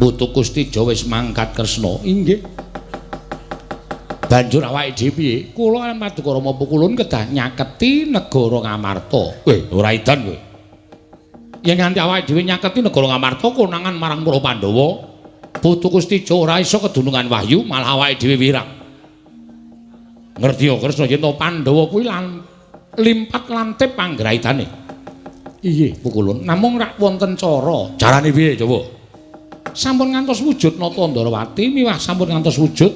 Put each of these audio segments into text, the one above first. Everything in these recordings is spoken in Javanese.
Putu Kustija wis mangkat Kresna. Inggih. Banjur awake dhewe piye? Kula lan Paduka Rama Pukulun kedah nyaketi negara Ngamarta. Weh, ora edan kowe. Yen nganti awake dhewe nyaketi negara Ngamarta konangan marang para Pandhawa, Putu Kustija ora iso kedunungan wahyu, malah awake dhewe wirang. Ngerti ya Kresna yen to Pandhawa kuwi lan limpat lantip panggraitane. Iya, Pukulun. Namung rak wonten cara. Carane piye coba? Sampun ngantos wujud Nata Ndrawati miwah sampun ngantos wujud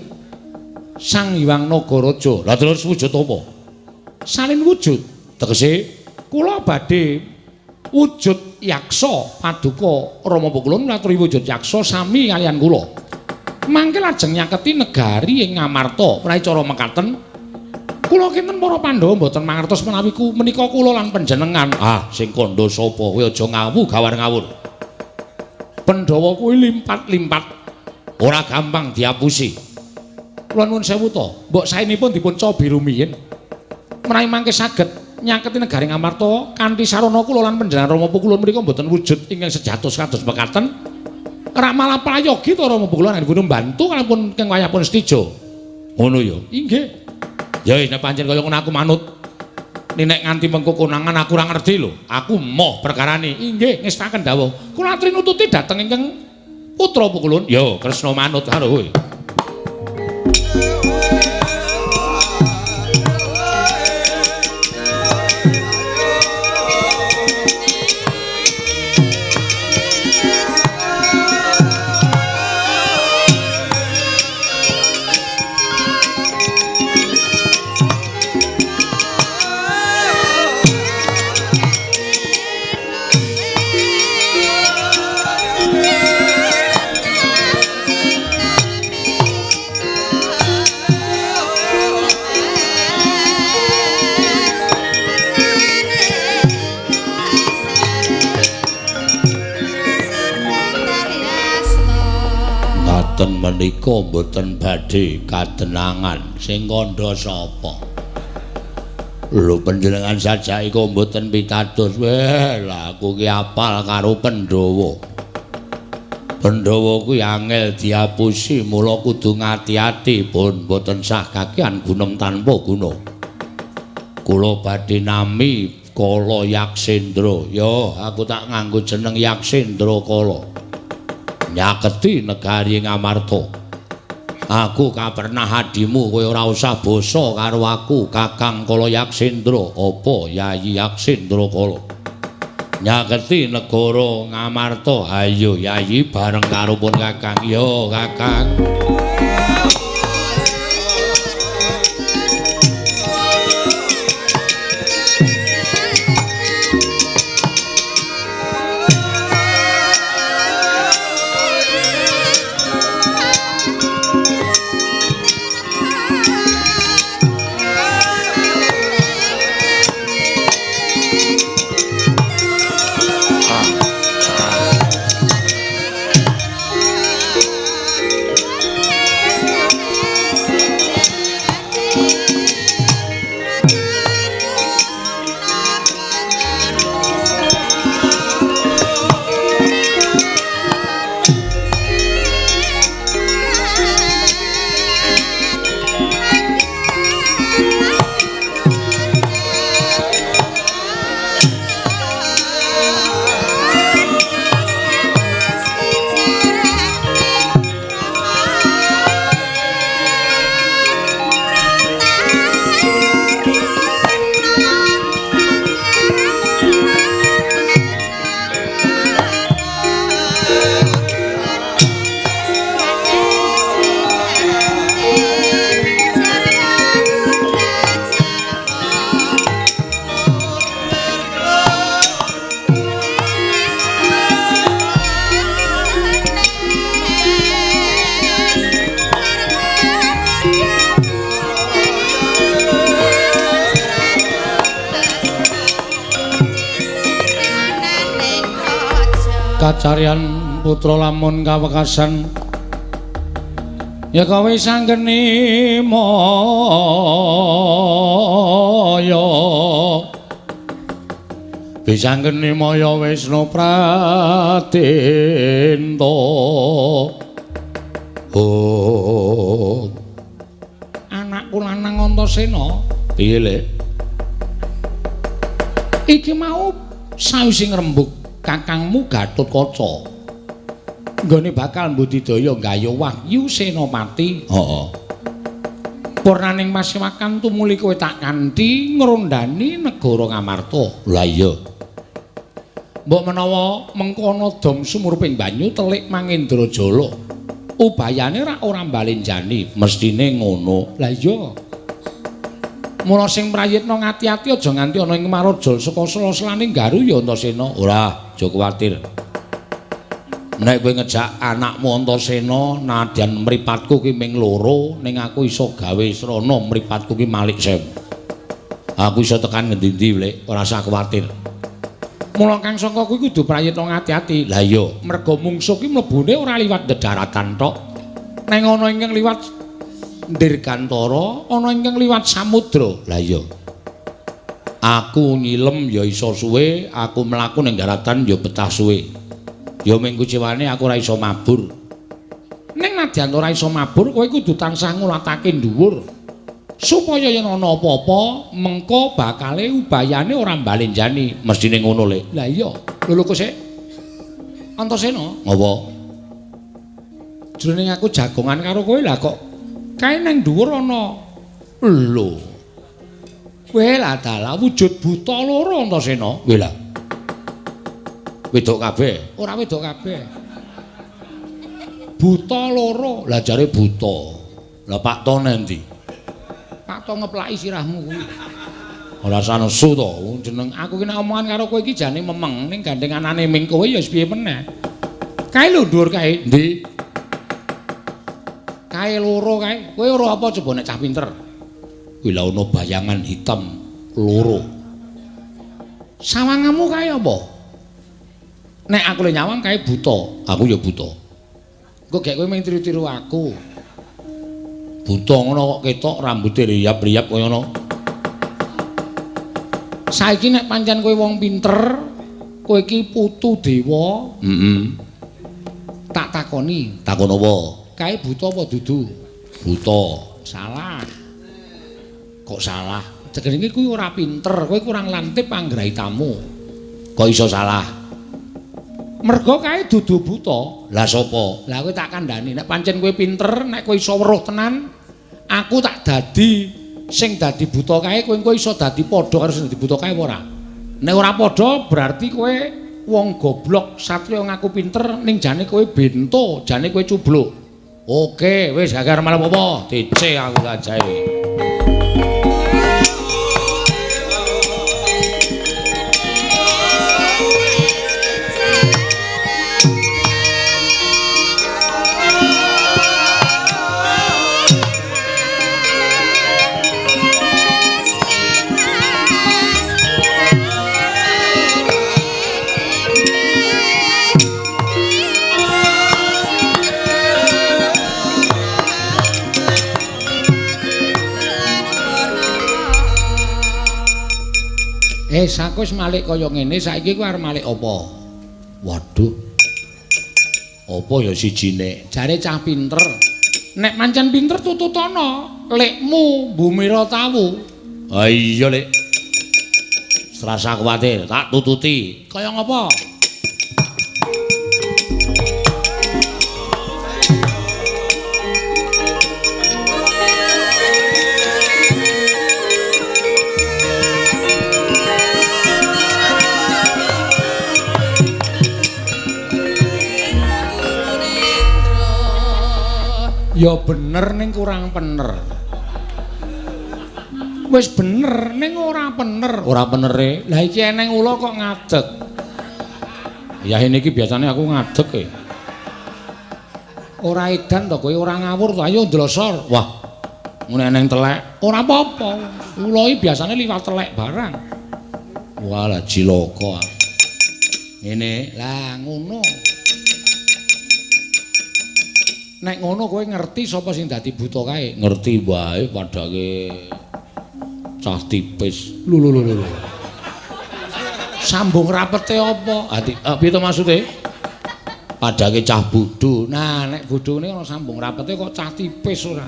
Sang Hyang Nagaraja. Lah terus wujud apa? Salin wujud. Tegese kula badhe wujud yaksa Paduka Rama Pukulun ngaturi wujud yaksa sami kaliyan kula. Mangke lajeng nyaketi negari ing Ngamarta. Menawi cara mekaten kula kinten para Pandhawa mboten mangertos menawi menika kula lan panjenengan. Ah, sing kandha sapa? Kowe aja ngawu gawar ngawur. Pandhawa kuwi limpat-limpat ora gampang diapusi. Kula nuwun sewu to, mbok saenipun dipun cobi rumiyin. Menawi mangke saged nyaketi negari Ngamarta kanthi sarana kula lan panjenengan Rama Pukulun menika mboten wujud ingkang sejatos kados mekaten. Rak malah prayogi to Rama Pukulun anggenipun mbantu kalampun keng wayahipun setija. Ngono ya. Inggih. Ya wis nek pancen kaya ngono aku manut. Nek nganti mengko konangan aku ora ngerti lho. Aku moh perkarane. Inggih, ngestaken dawuh. Kula aturi nututi dhateng ingkang putra Pukulun. Ya, Kresna manut karo kowe. Menika mboten badhe kadenangan. Sing kandha sapa? Lho panjenengan sajake kok mboten pitados. Weh, lah aku ki apal karo Pandhawa. Pandhawa kuwi angel diapusi, mula kudu ngati-ati pun mboten sah kakean gunem tanpa guna. Kula badhe nami Kala Yaksendra. Yo, aku tak nganggo jeneng Yaksendra Kala. Nyaketi negari Ngamarta. Aku kapernah adimu, kowe ora usah basa karo aku, Kakang Kala Yaksendra. Apa Yayi Yaksendra Kala? Nyaketi negara Ngamarta. Ayo Yayi bareng karo pun Kakang. Yo Kakang. Kacarian putra lamun kawekasan ya kowe sanggeni maya Bisanggeni maya Wisnu Pradenta. Oh. Anakku lanang Antasena. Piye, Lek? Iki mau sawise ngrembug kakangmu Gatotkaca. Nggone bakal mbudidaya gayuh wahyu Senopati. Heeh. Purnaning pasewakan tumuli kowe tak kanthi ngrondani negara Ngamarta. Lah iya. Mbok menawa mengkono dom sumurping banyu telik Mangendrajala. Ubayane rak ora mbalenjani, mestine ngono. Lah iya. Mula sing prayitna ngati-ati aja nganti ana ing marajal saka sela-selane Garu ya Antasena. Ora, aja kuwatir. Nek kowe ngejak anakmu Antasena nadyan mripatku ki ming loro, ning aku iso gawe srana mripatku ki malik sewu. Aku iso tekan ngendi-endi, Lek, ora usah kuwatir. Mula kang sangka kuwi kudu prayitna ngati-ati. Lah iya, merga mungsuh ki mlebune ora liwat dedaratan tok. Neng ana ingkang liwat Dirgantara, ana ingkang liwat samudra. Lah iya. Aku nyilem ya iso suwe, aku mlaku ning daratan ya betah suwe. Ya ming kuciwane aku ora iso mabur. Ning nadyan ora iso mabur, kowe kudu tansah ngulatake dhuwur. Supaya yen ana apa-apa, mengko bakale ubayane ora mbalenjani. Mestine ngono, Lek. Lah iya, lho kok sik. Antasena, ngapa? Jroning aku jagongan karo kowe lah kok kae nang dhuwur ana. Lho. Kowe lah dalah wujud buta loro Antasena. Kowe lah. Wedok kabeh? Ora wedok kabeh. Buta loro. Lah jare buta. Lah Pak To endi? Pak To ngeplaki sirahmu kuwi. Ora usah nesu to, jeneng aku ki nek omongan karo kowe iki jane memeng ning gandeng anane ming kowe ya wis piye meneh. Kae lho dhuwur kae. Endi? Kae loro kae. Kowe ora apa coba nek cah pinter. Kuwi lha ana bayangan hitam loro. Sawangamu kae apa? Nek aku le nyawang kae buta, aku ya buta. Engko gek kowe mung tiru-tiru aku. Buta ngono kok ketok rambute riyap-riyap kaya ngono. Saiki nek pancen kowe wong pinter, kowe iki putu dewa. Heeh. Tak takoni, takon apa? Kae buta apa dudu? Buta. Salah. Kok salah? Jenenge kuwi ora pinter, kowe kurang lantip anggraitamu. Kok iso salah? Mergo kae dudu buta. Lah sapa? Lah kowe tak kandhani, nek pancen kowe pinter, nek kowe iso weruh tenan, aku tak dadi sing dadi buta kae, kowe engko iso dadi padha karo sing dadi buta kae apa ora? Nek ora padha berarti kowe wong goblok, satriya ngaku pinter ning jane kowe bento, jane kowe cubluk. Oke, wis gak arep malah apa-apa, DC aku gajahe. Aku wis malik kaya ngene, saiki kowe arep malik apa? Waduh. Apa ya sijine? Jare cah pinter. Nek pancen pinter tututana, lekmu Bumira tawu. Ha iya, Lek. Serasa kuwatir, tak tututi. Kaya ngapa? Ya bener ning kurang pener. Wis bener ning ora pener. Ora penere. Lah iki eneng ula kok ngadeg. Ya ini iki biasane aku ngadeg e. Ora edan to kowe, ora ngawur to. Ayo ndlosor. Wah. Ngene eneng telek. Ora apa-apa. Ula iki biasane liwat telek barang. Walah cilaka. Ngene. Lah ngono. Nek ngono kowe ngerti sapa sing dadi buta kae? Ngerti wae padake cah tipis. Lho lho lho lho. Sambung rapete apa? Ati piye to maksude? Padake cah bodho. Nah, nek bodhone ana sambung rapete kok cah tipis ora.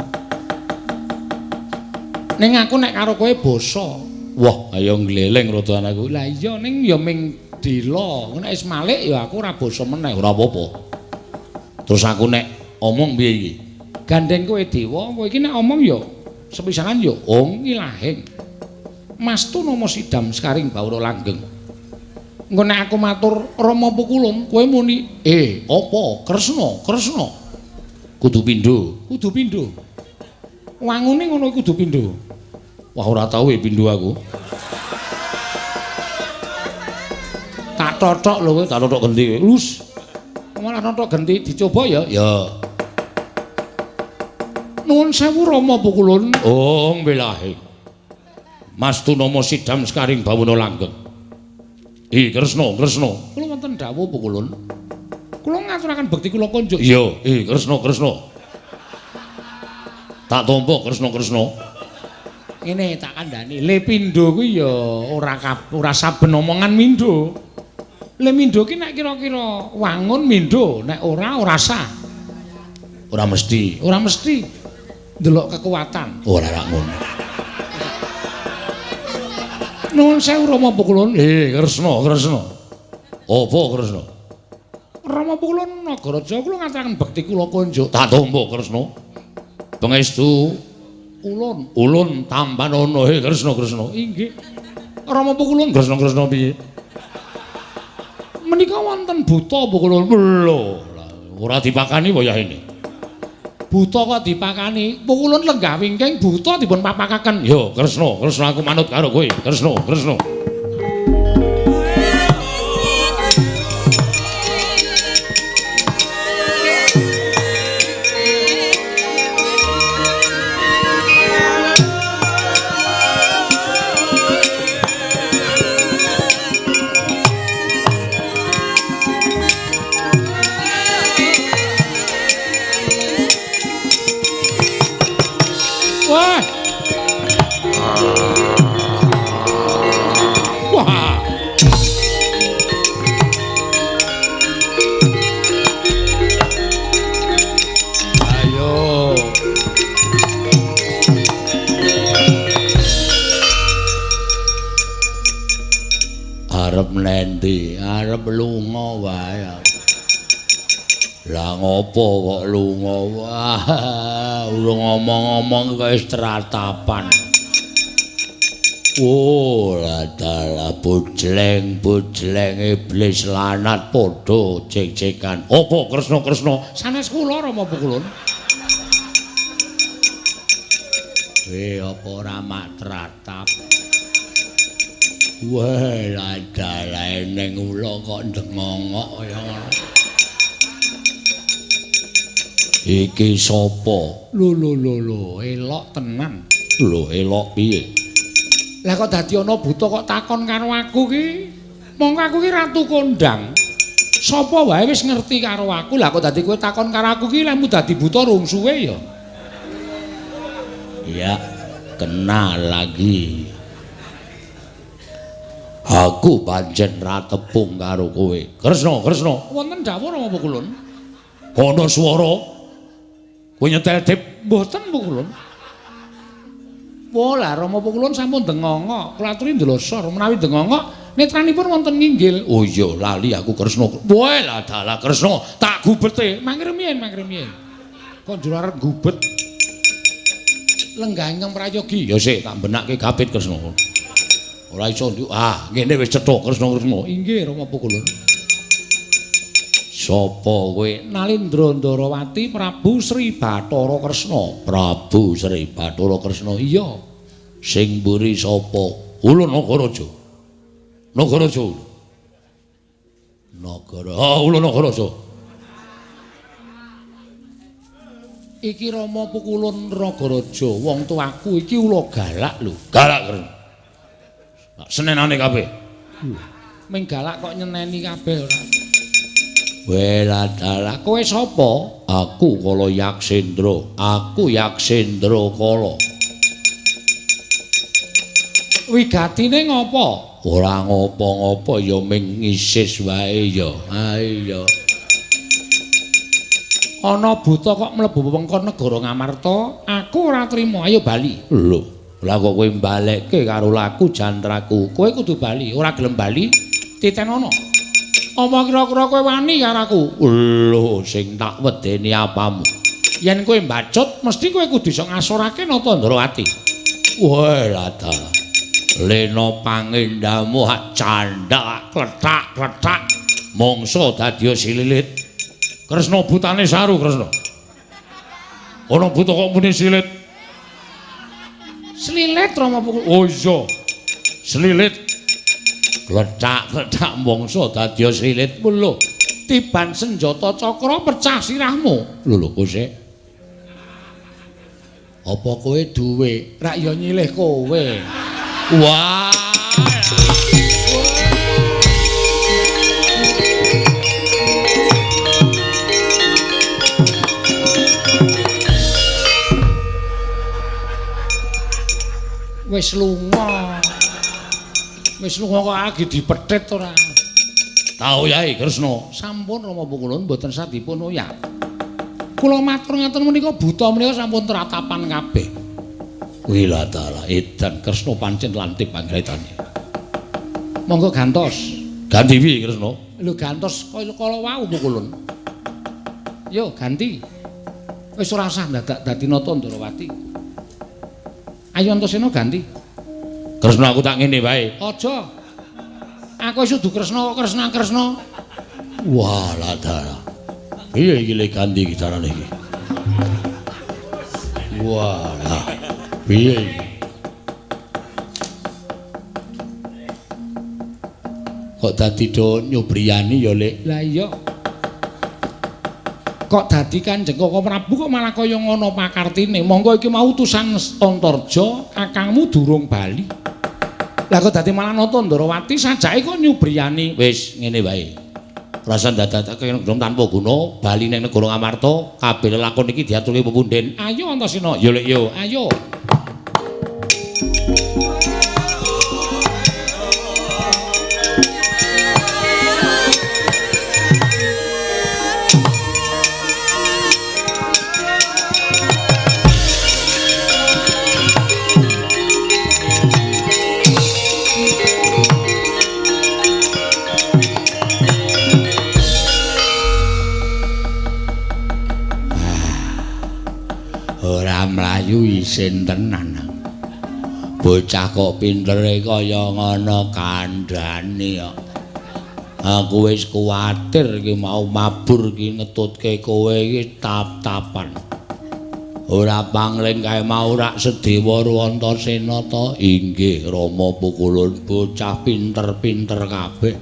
Ning aku nek karo kowe basa. Wah, ayo ngleleng rada anakku. Lah iya ning ya ming dila. Nek wis malik ya aku ora basa meneh, ora apa-apa. Terus aku nek omong piye iki? Gandeng kowe dewa, kowe iki nek omong ya sepisanan ya ong ilahing. Mastu nama sidam sekaring bawana langgeng. Engko nek aku matur Rama Pukulun, kowe muni, "Eh, apa? Kresna, Kresna." Kudu pindho, kudu pindho. Wangune ngono kudu pindho. Wah, ora tau e pindho aku. Tak totok lho kowe, tak totok genti kowe. Lus. Malah totok genti dicoba ya. Ya. Nuwun sewu Rama Pukulun. Oh, wilahe. Mastu nama sidam sekaring bawana langgeng. Kresna, Kresna. Kula wonten dawuh Pukulun. Kula ngaturaken bekti kula konjuk. Iya, Kresna, Kresna. Tak tampa Kresna, Kresna. Ngene tak kandhani, le pindho kuwi ya ora saben omongan mindho. Le mindho ki nek kira-kira wangun mindho, nek ora ora sah. Ora mesti, ora mesti. Ndelok kekuatan. Ora rak ngono. Nuwun sewu Rama Pukulun. Kresna, Kresna. Apa Kresna? Rama Pukulun Nagaraja kula ngaturaken bekti kula konjuk. Tak tampa Kresna. Pangestu ulun, ulun tampanana. Kresna, Kresna. Inggih. Rama Pukulun Kresna, Kresna piye? Menika wonten buta Pukulun. Lho, ora dipakani wayah ini. Buta kok dipakani? Pukulun lenggah wingking buta dipun papakaken. Yo, Kresna, Kresna aku manut karo kowe. Kresna, Kresna. Wah. Wah. Ayo. Arep nendi? Arep lunga wae. Lah ngopo kok lunga? Wah, urung ngomong-ngomong kok wis tratapan. Oh, dalah bujleng-bujleng iblis lanat padha cek-cekan. Apa Kresna, Kresna? Sanes kula Rama Pukulun. Apa ora mak tratap? Wah, dalah eneng ula kok ndengongok kaya ngono. Iki sapa? Lho lho lho lho, elok tenan. Lho, elok piye? Lah kok dadi ana buta kok takon karo aku ki? Mongko aku ki ratu kondang. Sapa wae wis ngerti karo aku. Lah kok dadi kowe takon karo aku ki lemu dadi buta rung suwe ya. Ya, kena lagi. Aku pancen ra tepung karo kowe. Kresna, Kresna. Wonten dawuh Rama Pukulun? Ana swara. Kowe nyetel tip mboten Pukulun? Wah, lah Rama Pukulun sampun dengongok. Kula aturi ndelosor menawi dengongok netranipun wonten nginggil. Oh iya, lali aku Kresna. Wah, lah dalah Kresna, tak gubete. Mangke rumiyin, mangke rumiyin. Kok njur arep gubet. Lenggah ingkang prayogi. Ya sik, tak benakke gapit Kresna. Ora iso nduk. Ah, ngene wis cetha Kresna, Kresna. Inggih Rama Pukulun. Sapa kowe? Nalindra Ndarawati Prabu Sri Bathara Kresna. Prabu Sri Bathara Kresna. Iya. Sing mburi sapa? Ulun Nagaraja. Nagaraja. Nagara. Ah, ulun Nagaraja. Iki Rama Pukulun Nagaraja, wong tuaku iki ula galak lho. Galak, Kresna. Senenane kabeh. Ming galak kok nyeneni kabeh ora. Wela dalah kowe sapa? Aku Kala Yaksendra. Aku Yaksendra Kala. Wigatine ngopo? Ora ngopo-ngopo ya ming ngisis wae ya. Ha iya. Ana buta kok mlebu wewengkon negara Ngamarta, aku ora trima. Ayo bali. Lho, lah kok kowe mbalekke karo laku jantraku. Kowe kudu bali, ora gelem bali titenono. Apa kira-kira kowe wani karo aku? Lho, sing tak wedeni apamu? Yen kowe mbacut, mesti kowe kudu iso ngasorake Nata Ndrawati. Wah, ladalah. Lena pangendamu hak candhak klethak-klethak mongso dadi sililit. Kresna butane saru Kresna. Ana buta kok muni silit. Slilit Rama Pukul. Oh iya. Slilit. Klethak-klethak mongso dadi slilit. Lho, tiban senjata cakra pecah sirahmu. Lho lho kosek. Apa kowe duwe? Rak ya nyilih kowe. Wah. Wis lunga. Wis lunga kok lagi dipethit ora. Tau yai Kresna. Sampun Rama Pukulun mboten sadipun oyah. Kula matur ngaten menika buta menika sampun tratapan kabeh. Wilatala edan Kresna pancen lantip panggraitane. Monggo gantos. Ganti piye Kresna? Lho gantos kaya kala wau Pukulun. Yo ganti. Wis ora usah dadak dadi Nata Ndrawati. Ayo Antasena ganti. Kresna aku tak ngene wae. Aja. Aku wis kudu Kresna kok Kresna-Kresna. Wah, ladara. Piye iki le ganti iki carane iki? Wah, lah. Piye iki? Kok dadi do nyubriyani ya, Lek? Lah iya. Kok dadi Kanjeng Koko Prabu kok malah kaya ngono pakartine. Monggo iki mau utusan Antarja, kakangmu durung bali. Lah kok dadi malah Nata Ndrawati sajake kok nyubriyani. Wis ngene wae. Rasa ndadakake nggon tanpa guna, bali ning negara Ngamarta, kabeh lelakon iki diaturke pepunden. Ayo Antasena, yo Lek yo, ayo. Mlayu isin tenan. Bocah kok pintere kaya ngono kandhane kok. Aku wis kuwatir iki mau mabur iki ngetutke kowe iki tap-tapan. Ora pangling kae mau rak Sedewa Antasena ta? Inggih Rama Pukulun, bocah pinter-pinter kabeh.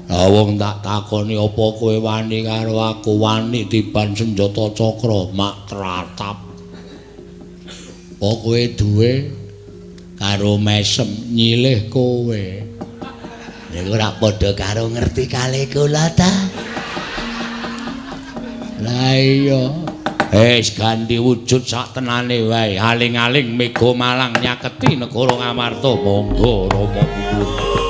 Lah wong tak takoni apa kowe wani karo aku, wani tiban senjata cakra mak tratap. Apa kowe duwe karo mesem nyilih kowe. Niku ora padha karo ngerti kalih kula ta? Lah iya. Wis ganti wujud sak tenane wae. Aling-aling mega malang nyaketi negara Ngamarta. Monggo Rama Pukulun.